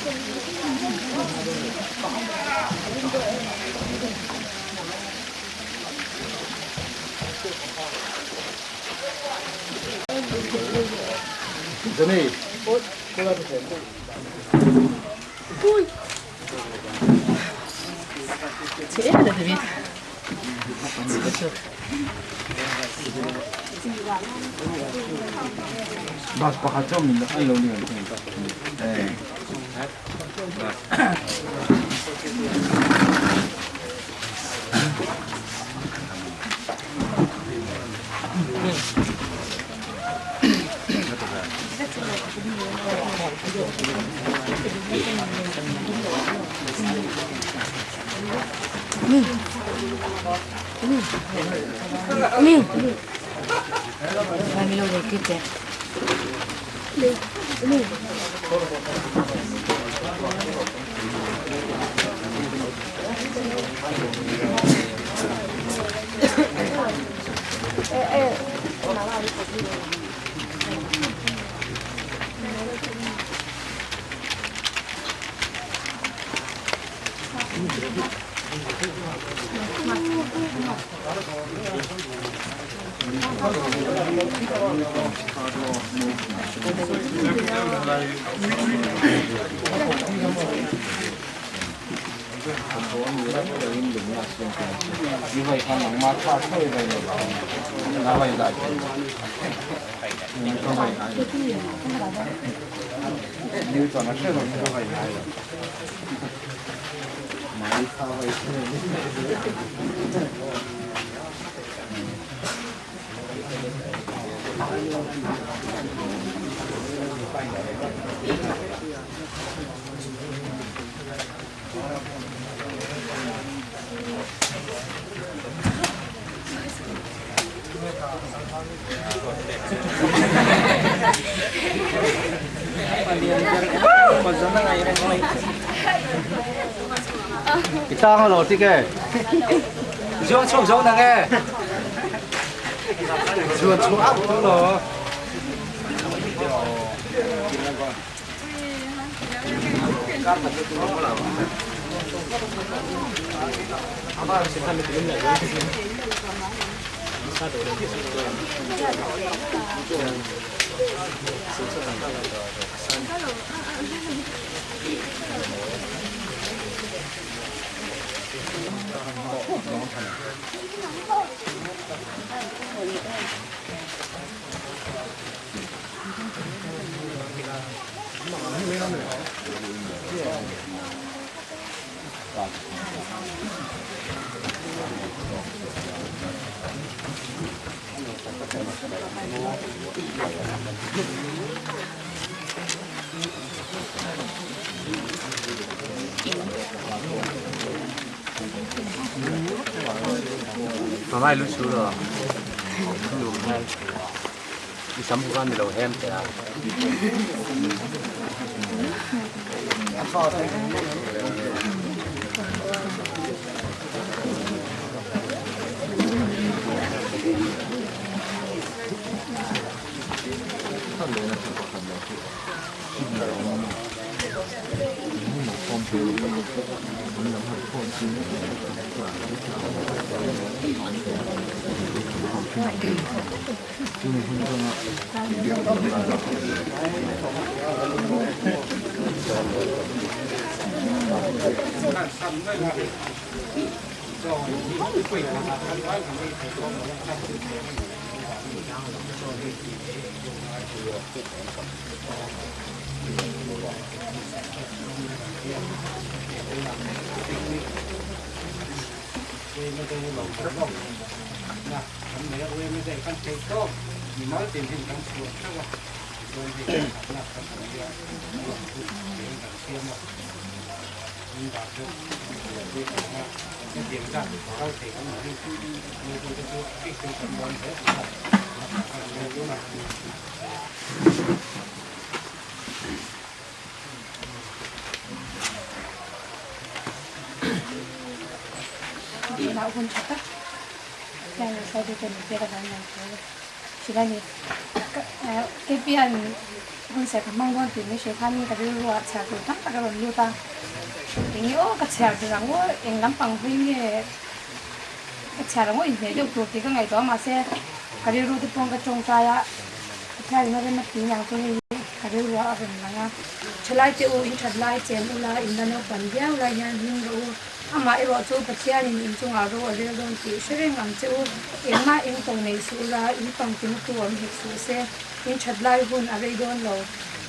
Bus pakhat chu min an lo ni ang thung eh. I tang alo ti ke? Zuang chhuak zo nang e. Zuan chhuak au to lo. Mamai lu chu lo. Lu hem. I sam hu kan lo hem te a. Hunserh ka hmang dawn tih mai hre khanin ka rilru ah chhiar tur tam tak a rawn lut a, eng nge aw ka chhiar ber ang aw, eng lampang hawi nge ka chhiar ang aw inhmeh deuh tur tih ka ngaihtuah a mahse ka rilru te pawh ka tawngtai a, Pathian in a rem a ti niang chu hei hi ka rilru ah a rawn lang a. Thalai te u in that lai chen ula in la naupan viau lai hian hming rawh u, amah erawh chu Pathian in inchungah ro a rel dawn tih hre reng ang che u, engmah eng ko nei suh ula in pangtina tu awm hek suh se. In that lai hun a rei dawn lo.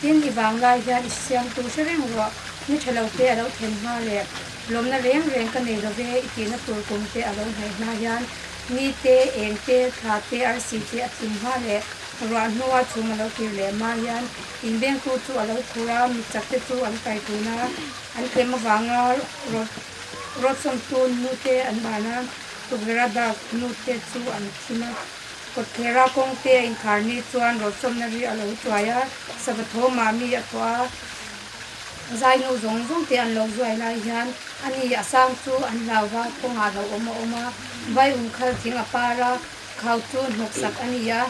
Tin, i vang lai hian i siamtu hre reng rawh. Ni tha lo te a lo then hma leh lawmna reng reng ka nei lo ve i tihna tur kum te a lo hnaih hma hian ni te, eng te, thla te, arsi te a thim hma leh ruah hnua chhum a lo kir leh hma hian inbengtu chu a lo thur a, mi chak te chu an kai tun a, an tlem avanga rawt rawtsawmtu nu te an ban a, tukverha dak nu te chu an thim a. Kawtthera kawngte a inkhar ni chuan rawtsawmna ri a lo chuai a, sava thawmah mi a thawh a, zainu zawng zawng te an lo zuai lai hian a ni a sang chu an hlau va, kawngah lo awm a awm a, vai umkhal thing a par a, khau chu hnawk sak a ni a,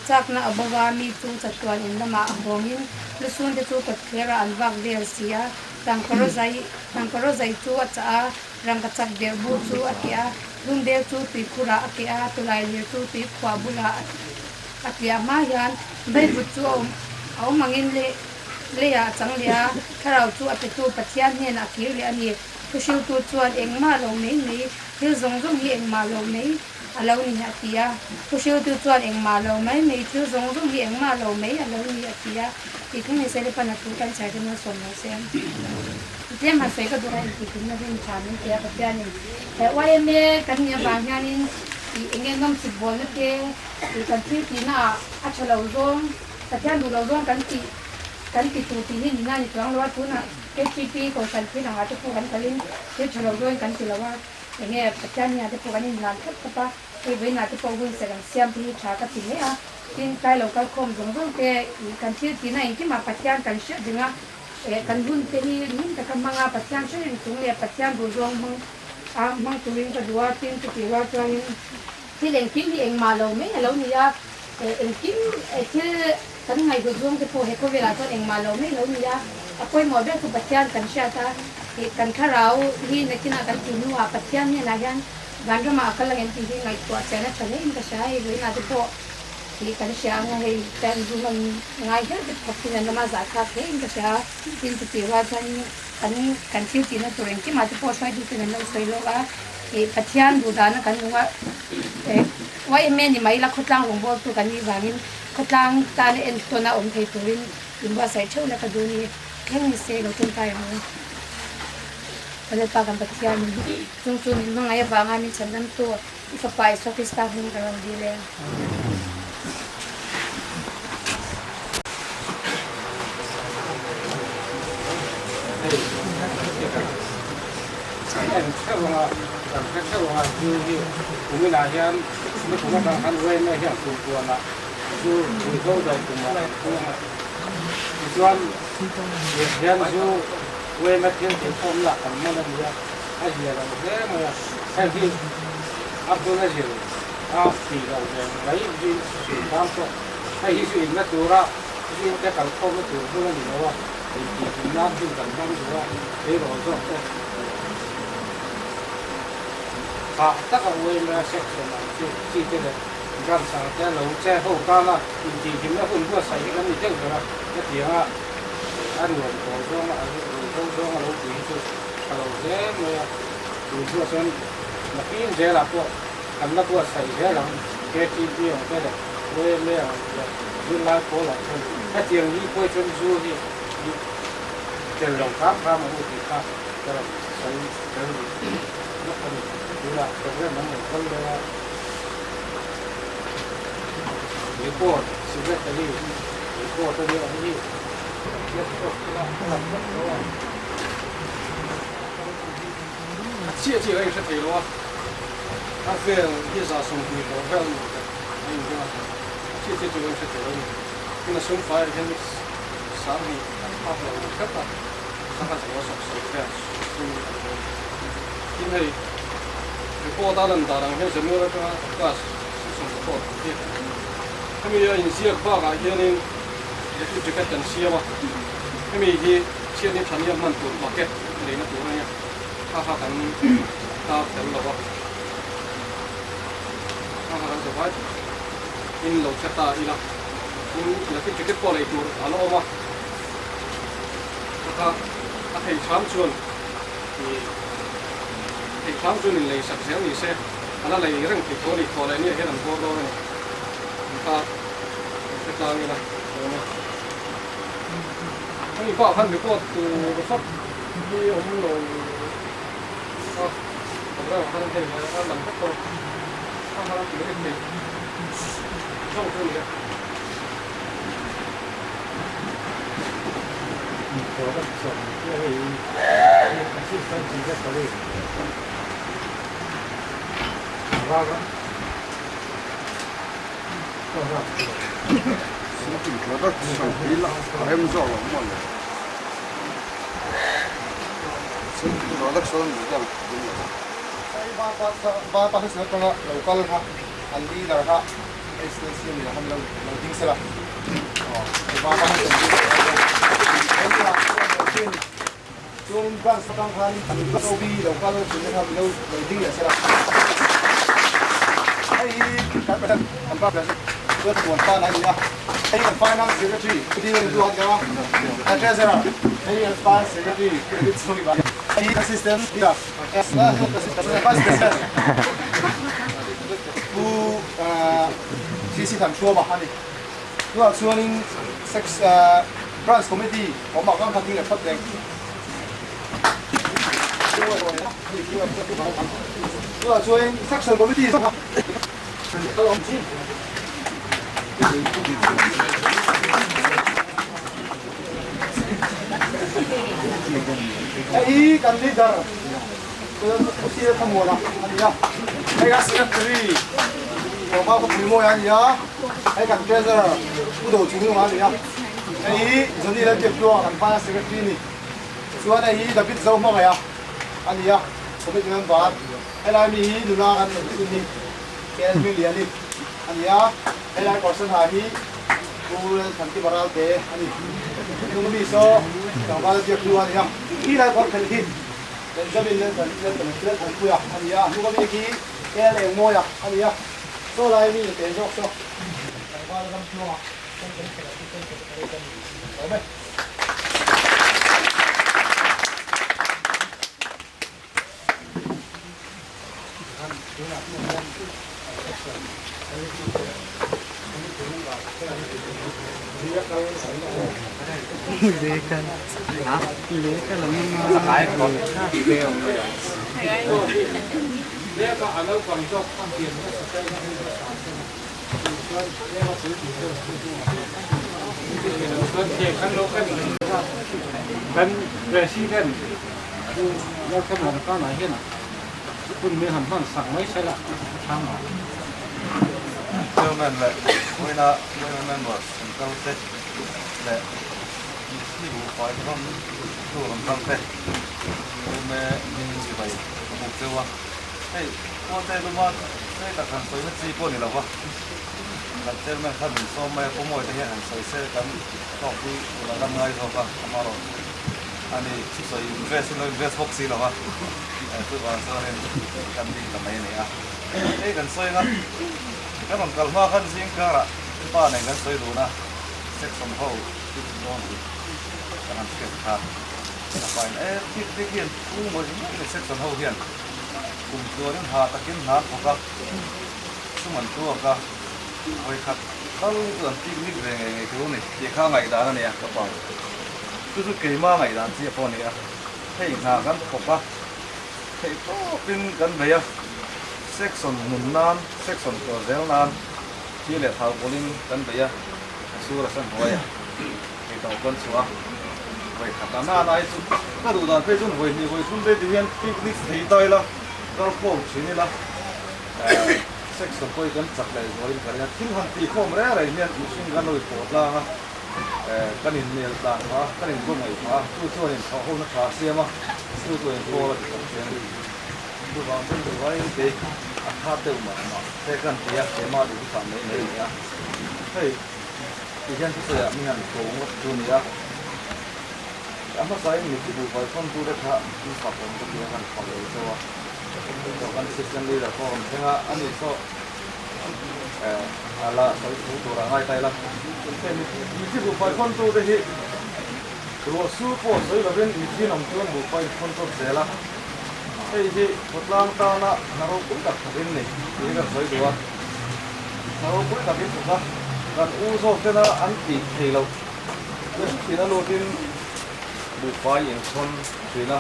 chakna a bo va, mi chu chatuan in lamah a hawngin lusun te chu kawtthlerah an vak vel si a, tangkaraw zai tangkaraw zai chu a chah a, Rangkachak berhbu chu a keh a, Hlungbel chu tuikhurah a keh a, Tawlailir chu tuikhuah bulah a tliah hma hian Vaivut chu a awm a awm angin leiah a chang leh a, Thlarau chu a petu Pathian hnenah a kir leh a ni. Thuhriltu chuan engmah lo mai mai, thil zawng zawng hi engmah lo mai a lo ni a ti a. Thuhriltu chuan engmah lo mai mai, thil zawng zawng hi engmah lo mai a lo ni a ti a. Tih thleng ni se Lepan a thu kan chhiar te malsawm lo se. Tlem han sawi ka duh a intih tumna rin tha min ti a Pathianin he YMA kan nih avang hianin ih eng nge nawmchip bawlna te ih kan thil tihna ah a tha lo zawng Pathian duh lo zawng kan tih kan ti tur tih hi nihna a ni chuang lo a tunah KTP Kohhran thil angah te pawh kan kalin thil tha lo zawngin kan ti lo a eng nge Pathian hnenah te pawh kan inhlan thlap thlap a hei vawiinah te pawh hun serh ang siam te hi tha ka ti hle a tin tlai lo kal khawm zawng zawng te ih kan thil tihna engkimah Pathian kan hriat reng a. Kan hun te hi hlim taka hmang a, Pathian hre reng chung leh Pathian duh zawng hmang a hmang turin ka duh a, tin chutih rual chuanin thil engkim hi engmah lo mai a lo ni a, engkim thil kan ngaihhlut zawng te pawh he khawvelah chuan engmah lo mai a lo ni a, a pawimawh ber chu Pathian kan hriat a, kan thlarau hi nakinah kan tih hnuah Pathian hnenah hian vanramah a kal ang em tih hi ngaihtuah chian a tha hlein ka hria, hei vawiinah te pawh. Tih kan hria ang a, hei tan zum an ngai hial vek khawp in an lama zahthlak hle in ka hria a, tin chutih rual chuan kan kan thil tihna tur engkimah te pawh hruaitu ten an lo sawi lawk a, ih Pathian duhdana kan nung a, eh YMA ni mai ila khawtlang rawngbawltu kan nih vangin khawtlang tana entawn a awm thei turin inbuatsaih theuh la ka duh ni, thleng ni se lo tawngtai ang u. Lalpa kan Pathian in chung chu min hmangaih avanga min chhandamtu. I fapa Isua Krista hming ka rawn dil e. A hmun a zir a tih loh ve mai hi suih tan pawh hei hi chu inna tura zing te kal khawmna tur hmun a ni lo a, intih hlim nan hun kan hmang duh a, eirawh zawk te hah taka uaima section ang chi chi te leh branch ang te lo che ho tana intih hlimna hun buatsaih hi kan ni deuh ber a, hetiang a a nuam tawh zawng a ruihhlo zawng a lo pui hi chu tha lo hle mai a, tun hnuah chuan Nakin zelah pawh kan la buatsaih zel ang, KTP ang te leh YMA ang leh zirlai pawl ah chuan hetiang hi pawh chuan zu hi tel lo hram hram ang u tih kha ka rawn sawi tel rih lawk a ni. Tunah program an rawn kal leh a, report secretary report a nia hei hi laptop kha a lang vek lo a. A chiah chiah ka inhre thei lo a, a vel hi 120 bawr vel a ni ta a inring a, a chiah chiah chu ka inhre thei lo a ni. Tin a sum faiah hian 2000 an phak lo tlat a, sangha zanga 70 vel sum an dawn. Tin hei report a lan dan ang hian January atanga August sum report ang hi hemi a inziak bakah hianin. Electric jacket kan siam a, hemi hi chhiatni thani a hman tur bucket leina tur a nia, kha kha kan tar tel lo a, kha kha kan zavai in lo hre ta ila, tin electric jacket pawh lei tur a la awm a, kha kha a thei hram chuan ih thei hram chuan in lei sak zel ni se, a la lei reng thei tho a ni, thawh leh nia hian an bawr dawn a ni, kha. Hre tlang ila awm e. Hemi pah khan report tur fak hi awm lo a, program khan hei a lang vek tawh a, a han ti reng thei zawk chu a ni a. Kan President chu Lalthamara Kana hian hun min han hman sak mai se la a chhang ang. Chairman leh vawiina Women Members an kal te leh Mihring buhfai rawn tur an kal te Ume hming chibai ka buk deuh a. Hei Puante luma rei tak han sawina chi pawh a ni lo va, kan Chairman khan min sawm mai a, Pu Mawite hian han sawi se kan tawk hi ula ram ngai zawk a, amaherawh chu a ni sawi invest in lo invest bawk si lo va, chuvang chuanin kan ding ta mai a ni a. Hei kan sawi anga kan rawn kal hma khan zing karah pa nen kan sawi dun a, section ho tih dawn tih kan han hriat kha a pain e thik dik hian thu mawih mawih section ho hian Kum tluanin ha takin hna an thawk a, sum an tuak a, vawikhat tal chu an picnic ve ngei ngei tur a ni tih kha ngaihdan a ni a ka pa. Chu chu keima ngaihdan chiah pawh a ni a, hei hna kan thawk a, theih tawpin kan bei a, section nun nan, section kawr zel nan thi leh thau pawlhin kan bei a, a sur a san huai a, hei tawh pawn chhuah a. Vawi khat a nana hi chu ka duh dan phei chuan vawi hnih vawi thum te ti hian picnic thei ta ila kal khawm thin ila section pawh hi kan chak leh zualin ka ring a, thil han tih khawm reng reng hian mihring kan lo inpawh tlang a, kan inmel tlang phah a, kan inkawngaih phah a, chu chuan inthawh hona tha a siam a, chu chuan inpawl a ti chak thin a ni. Chuvang chuan duhaiin kei a tha deuh mah mah te kan ti a, keimah duh chu tah mai mai a ni a, hei. Ti hian thusawiah mi han ko ngawt chu a ni a. A hmasain mitthi buhfai thawntu te kha in fak awm ka ti a, kan fak lo chauh a. Chutah kan assistant leader pawh a rawn thleng a, ani saw a la sawi thu tur ah ngai ta ila. Hei mitthi buhfai thawntu te hi ruah sur pawh sawi lovin mitthi in awm chuan buhfai in thawn tawp zel a. Hei hi khawtlang tana hna ropui tak thawkin ni tih hi kan sawi duh a. Hna ropui tak in thawk a, kan u zawk tena an tih thei loh thin a lutin buhfai in thawn thin a,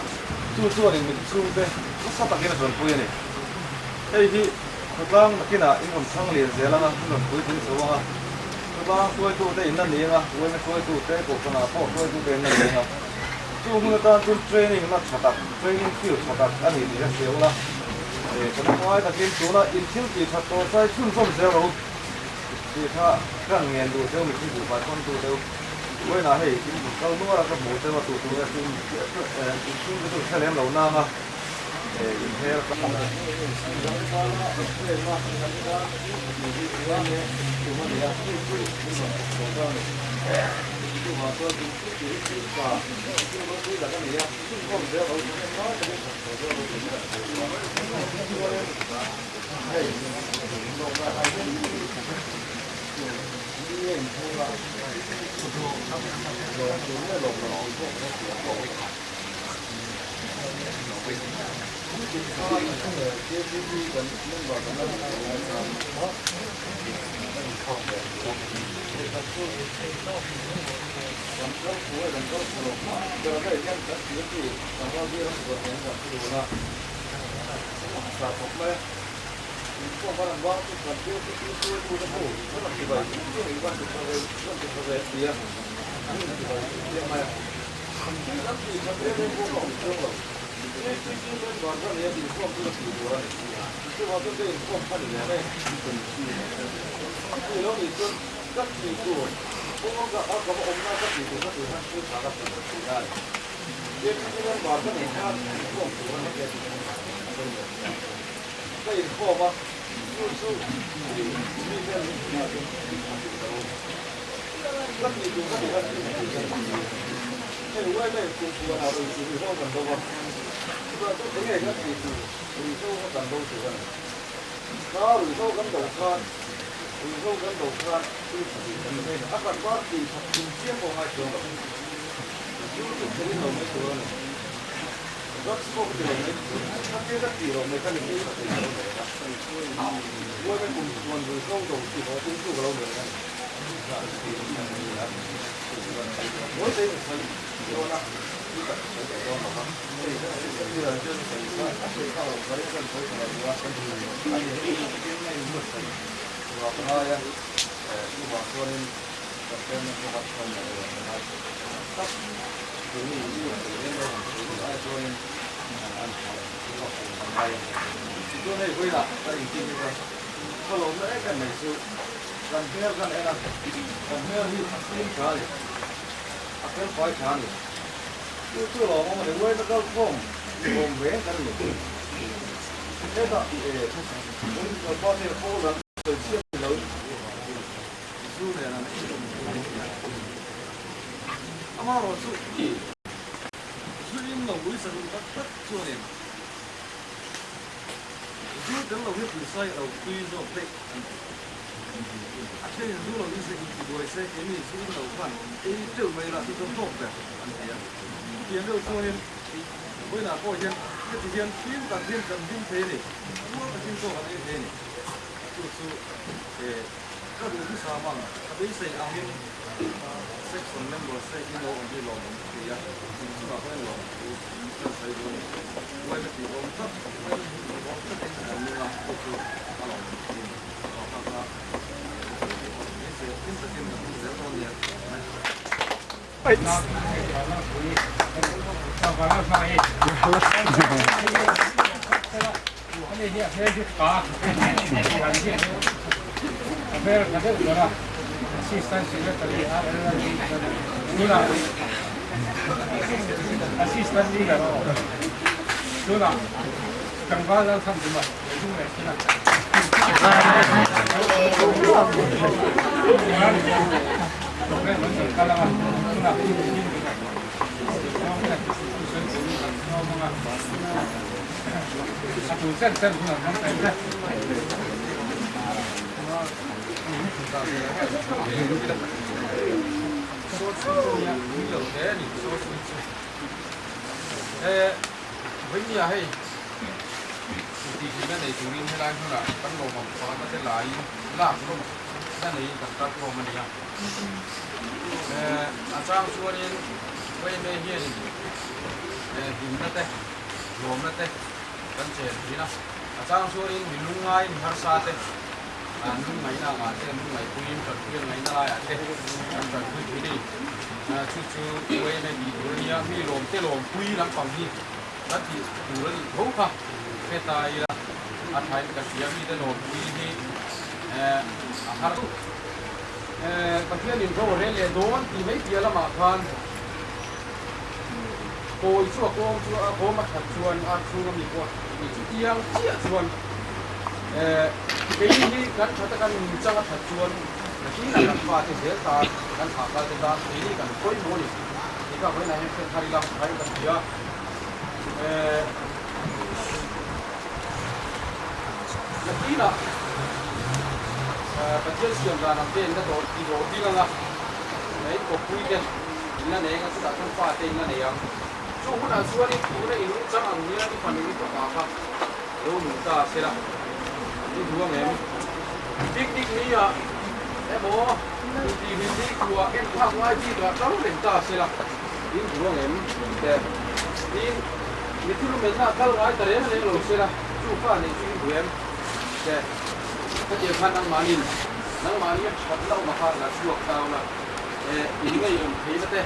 chu chuan in mit chhungte nasa takin a tanpui a ni. Hei hi khawtlang nakinah in rawn thang lian zel anga, in rawn puitling chho anga, khawtlang hruaitute in la ni anga, uaina hruaitute, kohhranah pawh hruaitute in la ni anga, chu hmun atan chuan training na tha tak, training field tha tak a ni tih ka hria ula. Kan ngai takin tuna in thil tih that tawh chai chhunzawm zel ro tih kha ka ngen duh cheu mihring buhfai thawntu deuh vawiinah hei in bul kal nual a ka hmu cheu a tu tu nge chu in chhung te chu hre lem lo nang a in hel ka Program an rawn kal ang a, tunah hun him zawng te thusawi turin kan sawm ang a, a tul chen chen hun an hmang thei te. Na neiin kan kal khawm a ni a. A chang chuanin Wayne hianin hlimna te, lawmna te kan chen thin a. A chang chuanin mi lungngai, mi harsa te lungngaihna angah te lungngaihpuiin tanpui an ngaihna laiah te kan tanpui thin a ni. Chu chu Wayne tih tur a nia, mi lawm te lawmpui lampang hi kan tih tur a nih tho kha hre ta ila a thain ka hria mite lawmpui hi a har deuh. Pathianin ro a rel leh dawn tih mai piah lamah khan kawi chu a kawng chu a kawm a that chuan a chhunga mi pawh a that ni. Chutiang chiah chuan keini hi kan that a kan nungchang a that chuan nakinah kan fate zel tan kan thahkal te tan keini kan pawimawh a ni. Tih kha vawiinah hian hriat thar ila thain ka hria. Nakinah Pathian siam dan ang te in la dawr ti dawr ding anga hei kawppui te in la nei anga chutah chuan fa te in la nei ang. Chu hunah chuanin tuna i nungchang ang hian i fanu i fapa kha lo nung ta se la i duh ang em? Picnic ni ah emaw inti hlim ni kuah en phak ngai bik ah tang reng ta se la in duh ang em? Te tin mi thilrumenna a kal ngai ta reng reng lo se la chu fa neih chu in duh em? Te hetiang khan nangmahnin nangmahni a that lohna kha la chhuak tau la in ngeiawm theihna te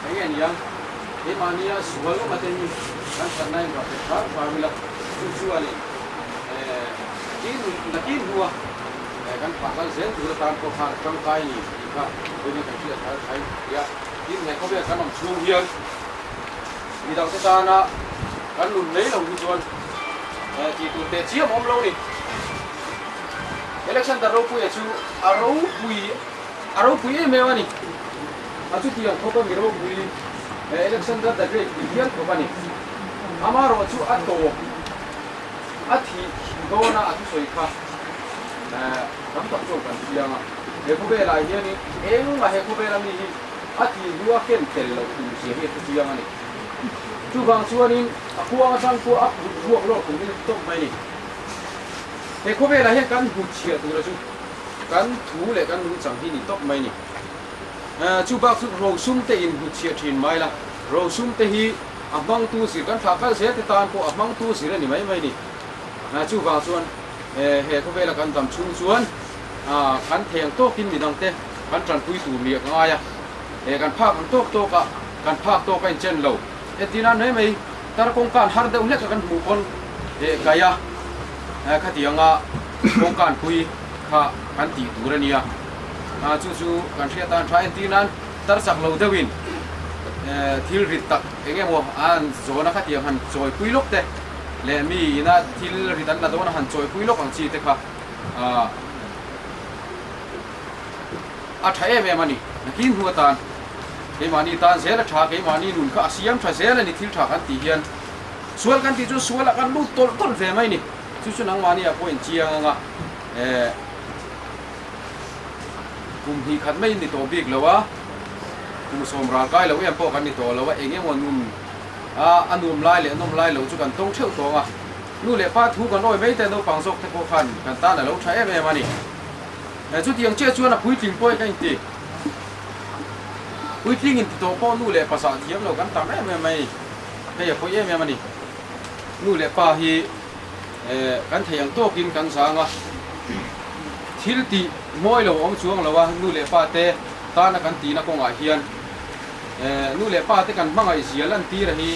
eng nge niang keimahnia sual awm ate hi kan thatna in rah bet hram hram ila chu chuanin tin nakin hnua kan phah kal zel tur atan pawh khan a tangkai ni tih kha vawiin kan hriat thar thain nia. Tin he khawvel kan awm chhung hian midangte tana kan nun mai lo hi chuan tih tur teh chiam awm lo ni. Alexander Ropuia chu a ropui a ropui em em a ni. A chutiang khawp a mi ropui Alexander the Great tih hial khawp a ni. Amaherawh chu a tawp a thih dawna a thusawi kha tam tak chuan kan chiang a. He khawvelah hianin engmah he khawvela mi hi a thih hnu a ken tel loh tur zia hi a thu chiang a ni. Chuvang chuanin a khuang atang pawh a phut ruak lawk turin a ti tawp mai a ni. He khawvelah hian kan hmuchhiah tura chu kan thu leh kan nungchang hi ni tawp mai a ni. Chu bak chu rosum te in hmuchhiah thin mai la, rosum te hi a hmangtu zir kan thlah kal zel te tan pawh a hmangtu zir a ni mai mai a ni. Chuvang chuan he khawvela kan dam chhung chuan kan thei ang tawkin midang te kan tanpui tur nia ka ngai a, kan phak ang tawk tawk a, kan phak tawk a inchen lo. Entir nan mai mai tar kawngka an har deuh hlek a kan hmuh pawn kai a, khatianga kawngka an pui kha kan tih tur a nia. Chu chu kan hriat tan tha. Entir nan tar chak lo deuhin thil rit tak eng emaw an zawn a khatiang han chawi pui lawk te leh mi ina thil rit an la dawn a han chawi pui lawk ang chi te kha a tha em em a ni. Nakin hnu atan keimahni tan zel a tha, keimahni nun kha a siam tha zel a ni thil tha kan tih hian sual kan tih chuan sualah kan lut tawlh tawlh ve mai a ni. Chu chu nangmahni ah pawh inchiang anga eh kum hnih khat mai in ni tawh bik lo a, kum sawm ral kai lo em pawh kan ni tawh lo a, eng emaw nun a a nuam lai leh nawm lai lo chu kan tawng theuh tawng a, nu leh pa thu kan awi mai te naupang zawk te pawh khan kan tan a lo tha em em a ni. Chutiang chiah chuan a puitling pawh ka inti. Puitling inti tawh pawh nu leh pa zah thiam lo kan tam em em mai. Hei a pawi em em a ni. Nu leh pa hi kan thei ang tawkin kan zang a, thil tih mawi lo awm chuang lo a, nu leh pa te tana kan tihna kawngah hian nu leh pa te kan hmangaih zia lantira hi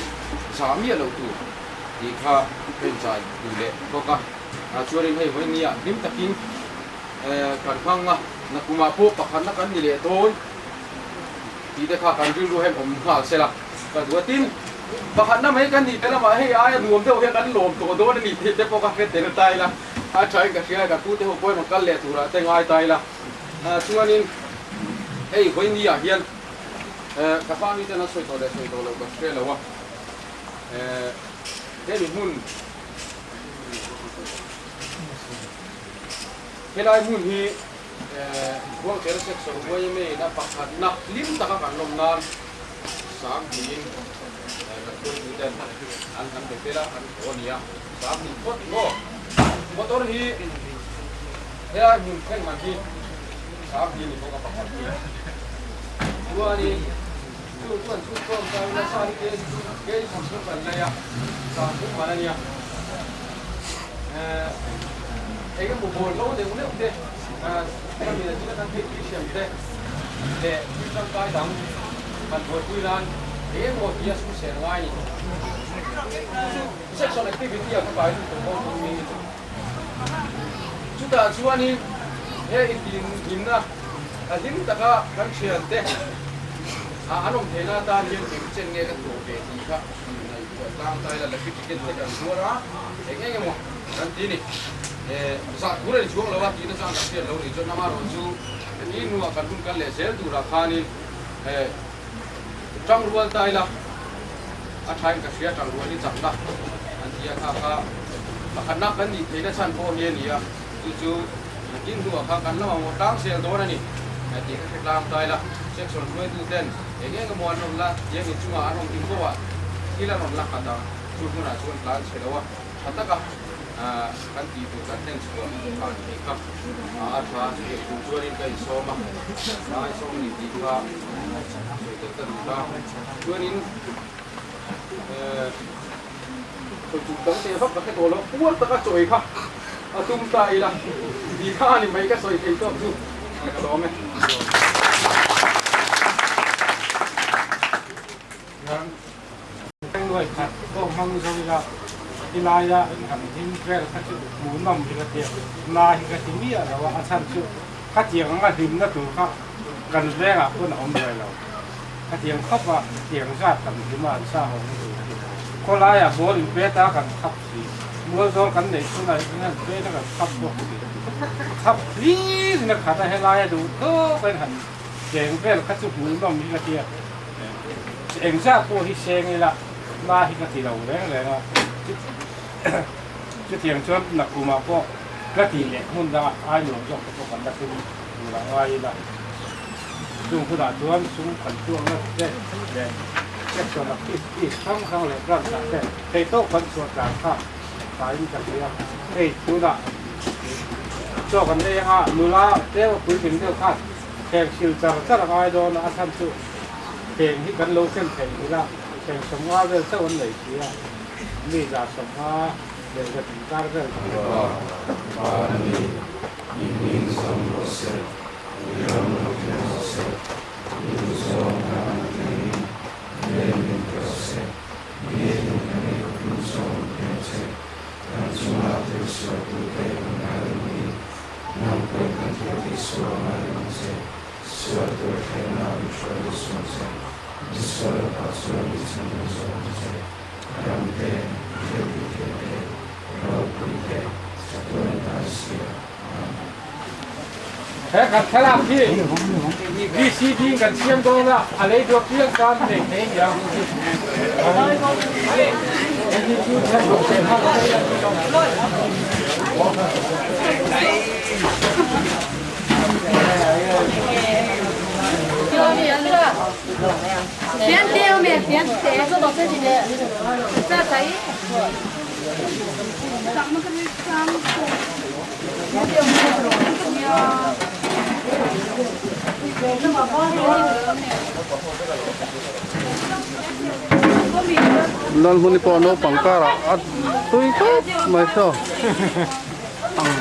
zah miah loh tur tih kha ka inchai duh leh bawk a. Chuanin hei vawiin nia hlim takin kan hmang a, nakumah pawh pakhatna kan ni leh dawn tih te kha kan rilru hem awm nghal se la ka duh a. Tin, pakhatna mai kan nih te lamah hei aia nuam deuh hian kan lawm tawh dawn a ni tih te pawh ka hre tel ta ila, a thain ka hria a, ka pute ho pawhin rawn kal leh turah te ngai ta ila. Chuanin hei vawinia hian ka pa miten an sawi tawh leh sawi tawh loh ka hre lo a, hemi hmun helai hmun hi Khuangchera Section yma in a pakhatna hlim taka kan lawm nan sang hnihin kan hruaituten an kan be fel a, an thaw a ni a, sang hnih phawt maw motor hi helai hmun thleng man hi sang hnih a ni bawk a pakhat hi chuanin chu chuan chhunzawm ta ila sa hi kei 30 kan lei a, sang thum man a nia. Eng emaw bawl lo neuh neuh te, khami na thila kan theih tih hriam te leh thil tangkai dang kan buaipui nan eng emaw tia sum sel ngai ni. Chu chu section activity ah ka kai lut tawh dawn thung ni. Chutah chuanin he intinhlimna a hlim taka kan thiante an awm theihna atan hian eng chen nge ka thawh ve tih kha Ngaihtuah tlang ta ila lucky ticket te kan zuar a, eng eng emaw kan ti ni. Zah tur a ni chuang lo a tihna chang kan hriat lo nih chuan amaherawh chu ni hnuah kan hun kal leh zel turah khanin tang rual ta ila a thain ka hria tang rual hi chakna an ti a, kha kha pakhatna kan nih theihna chhan pawh hi a ni a, chu chu nakin hnuah khan kan la mamawh tlang sel dawn a ni tih ka hre tlang ta ila section hruaituten Eng eng emaw an rawn la, tiang inchungah an awm hlim fo a, thil an rawn la khat a, chu hmunah chuan tlan chhe lo a, tha taka kan tih tur kan hlen chhuah khan thei kha a tha chu ei tur chuanin ka insawm a, ka insawm a ni tih kha sawi tel ka duh ta. Chuanin sawi tur dang teh vak ka hre tawh lo, puar taka chaw ei kha a tum ta ila tih kha a ni mai ka sawi thei tawk chu ka lawm e. Nuai khat pawh hmang zo ila tilaia han him vel kha chu hmuhnawm hi ka tia, na hi ka ti miah lo a, a chhan chu khatiang anga hlimna tur kha kan vengah pawn a awm ve lo. Khatiang khawp a tiang zat kan hlim a an sa ho na tur hi khawlaiah ball in pet a kan khap si, mual zawl kan neih chhunah hian an pet a kan khap bawk si, khap hlir in a khat a helaia duh tawk a in han cheng vel kha chu hmuhnawm hi ka tia. Engzah pawh hi seng ila hma hi ka ti lo reng reng a, chutiang chuan nakumah pawh ka tih leh hmun dangah ai nuam zawk te pawh kan la tum tur a ngai ila, chung hunah chuan sum kan tuakna te leh section activities hrang hrang leh branch ah te theihtawk kan chhuah tlan kha taiin ka hria. Hei tunah chaw kan nei anga nula tlem a puitling deuh khan Heng sil char char a ngai dawn a, a chhan chu heng hi kan lo ken theih hmel a, heng 50 vel chauh an nei si a, mi 150 leh zet inkar vel chu. Pa, Van a ni, i hming zawm rawh se, i ram lo thleng rawh se, i duhzawng kan ang thlengin lei min pe rawh se, ni tin kan ei khum zawm pe ang che, kan chungah thil sualtute kan ngaidam hi Nang pawh kan thil tih sual a ngai ang che, sual tur thlengna mi hruaitu sung che, mi sual lakah chuan mi chhandam zawk ang che, ram te, thil tih theih te, ropui te, chatuan ta i sia. Amen. He kan thlalak hi VCD in kan siam dawn a, a lei duak piang tan nei thei a ni ang. Hei hi chu Lalhmuni pawh naupang karah a tui khawp mai saw ang.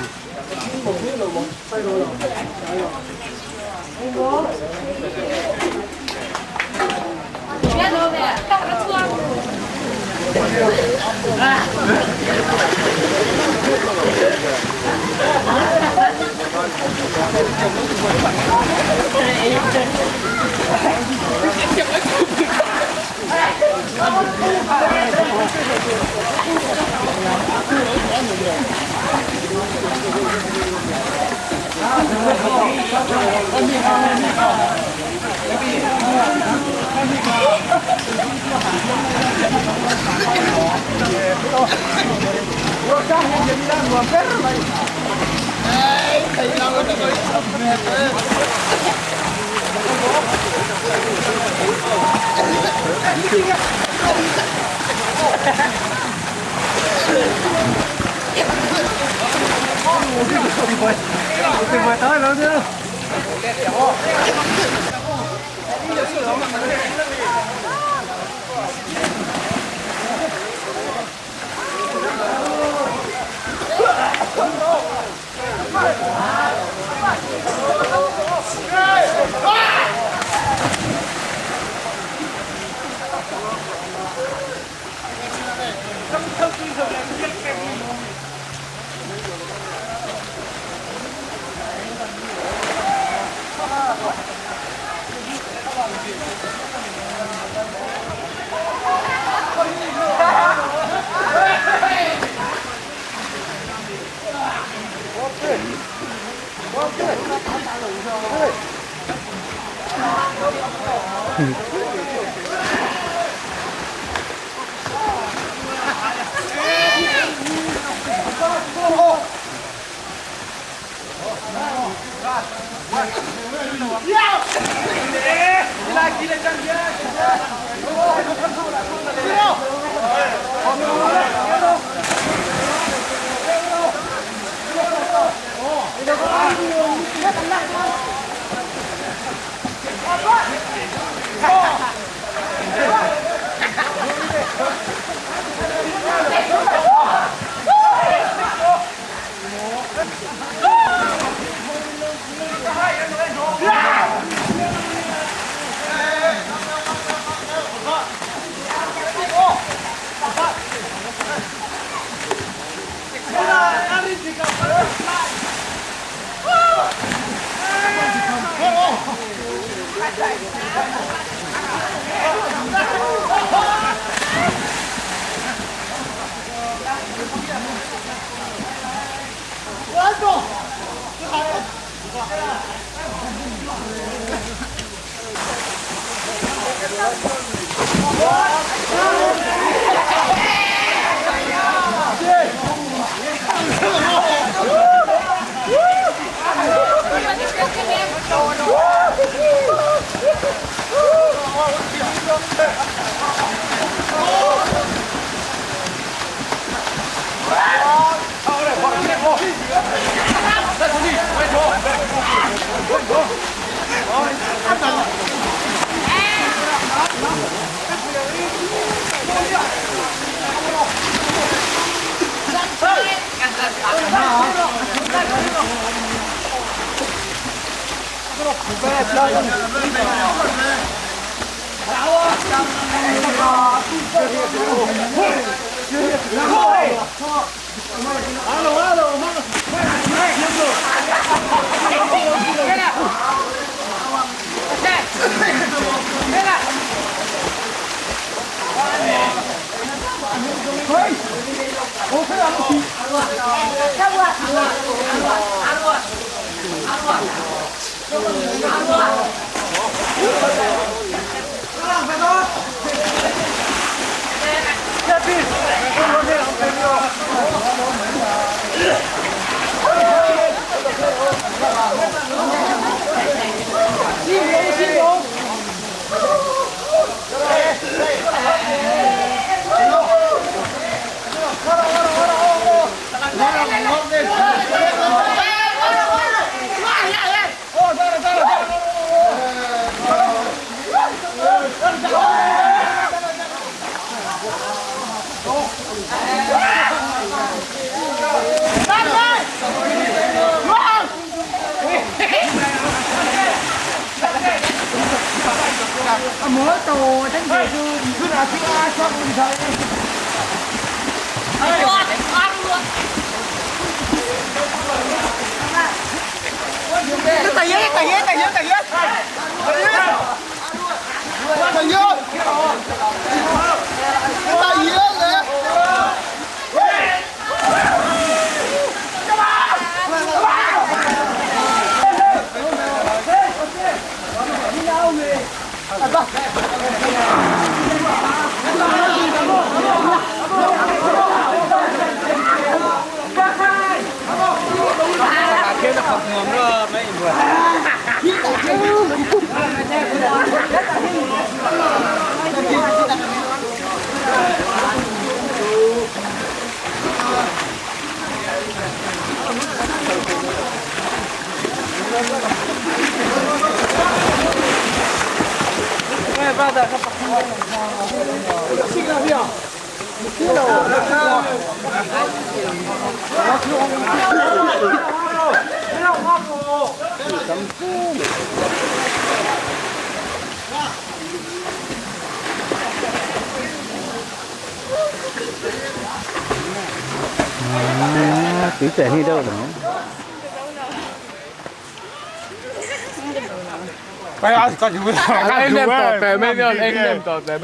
Tí trẻ đi đâu rồi?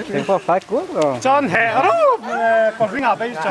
Đừng có phá cuốc rồi. Chân hệ rú, còn cái nào bây giờ?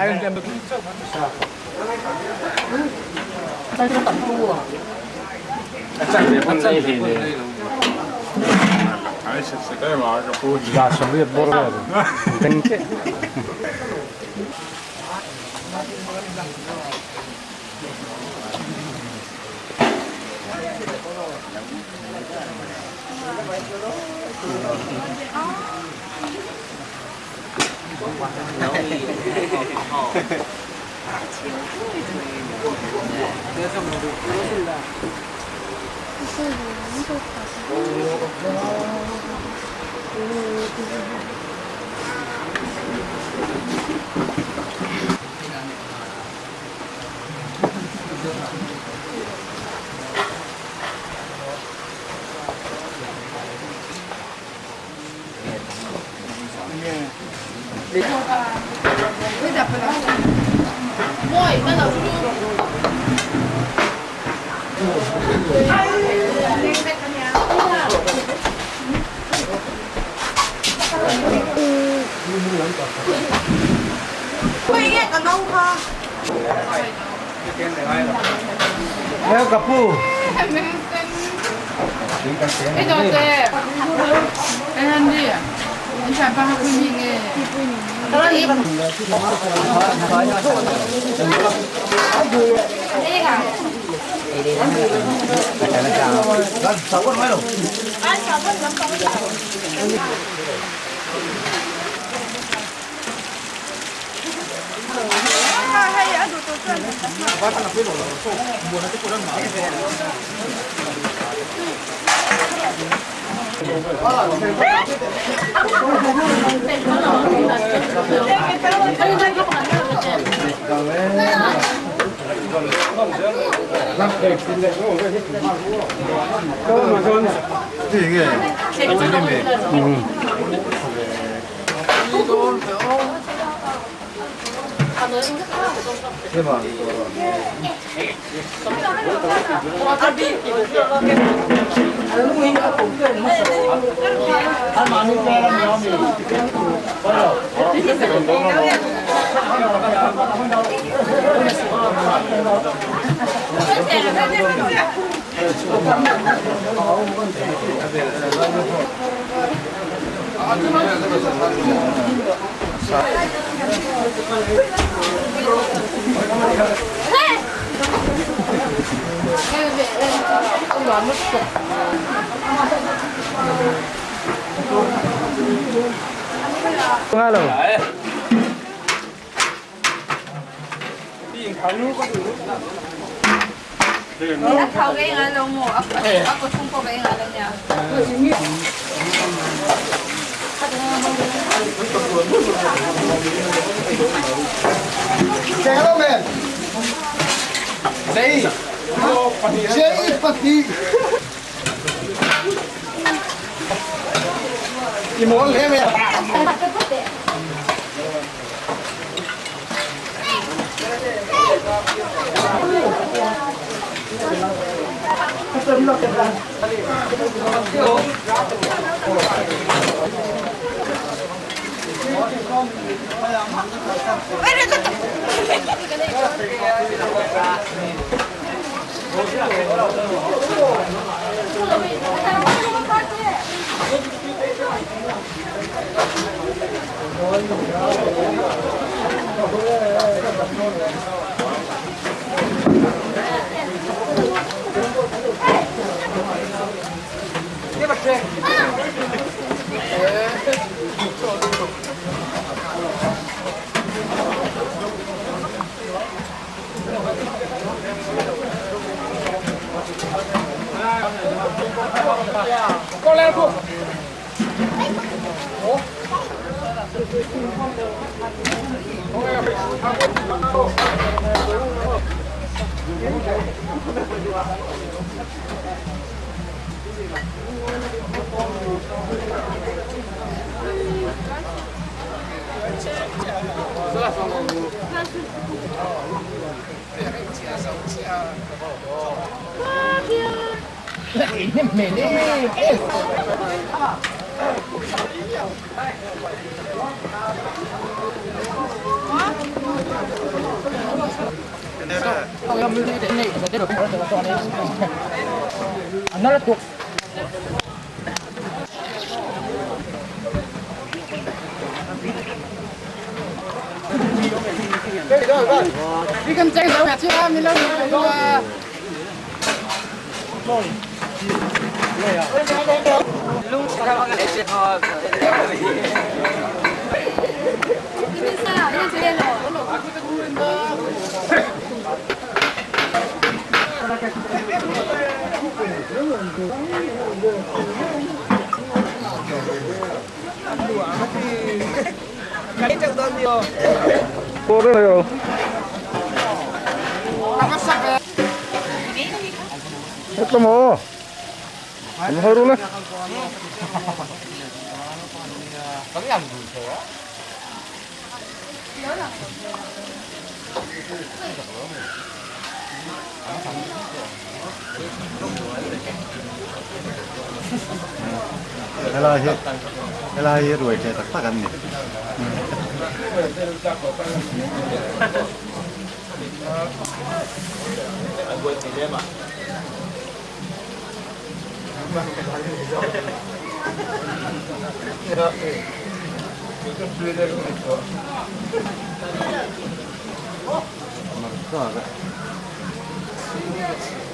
Helai hi ruai ṭe tak tak an ni.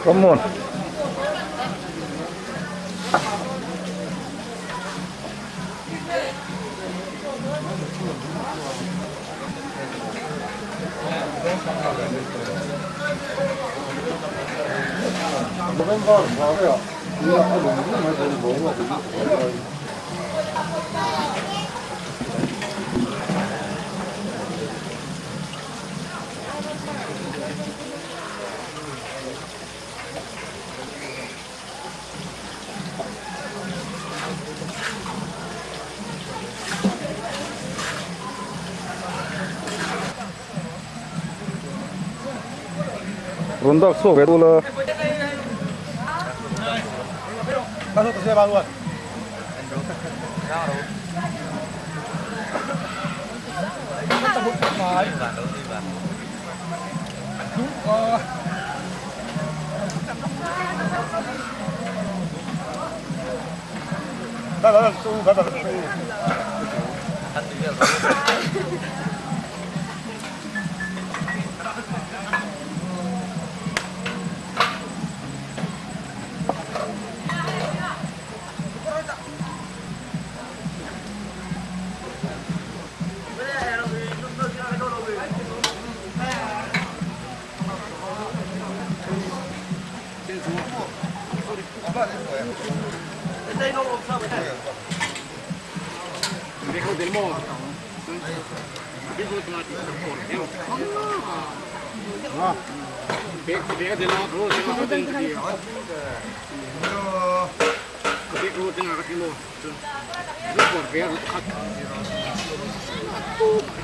Come on. Rawn dak chhuak ve ula.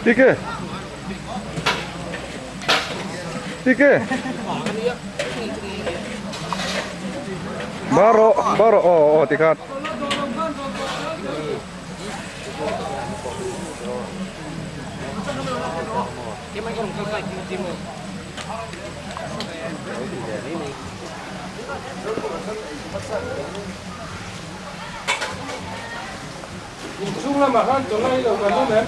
Tike. Tike. Baro, baro, oh, oh, tikhat. Chung lamah khan chawlai lo kan awm em?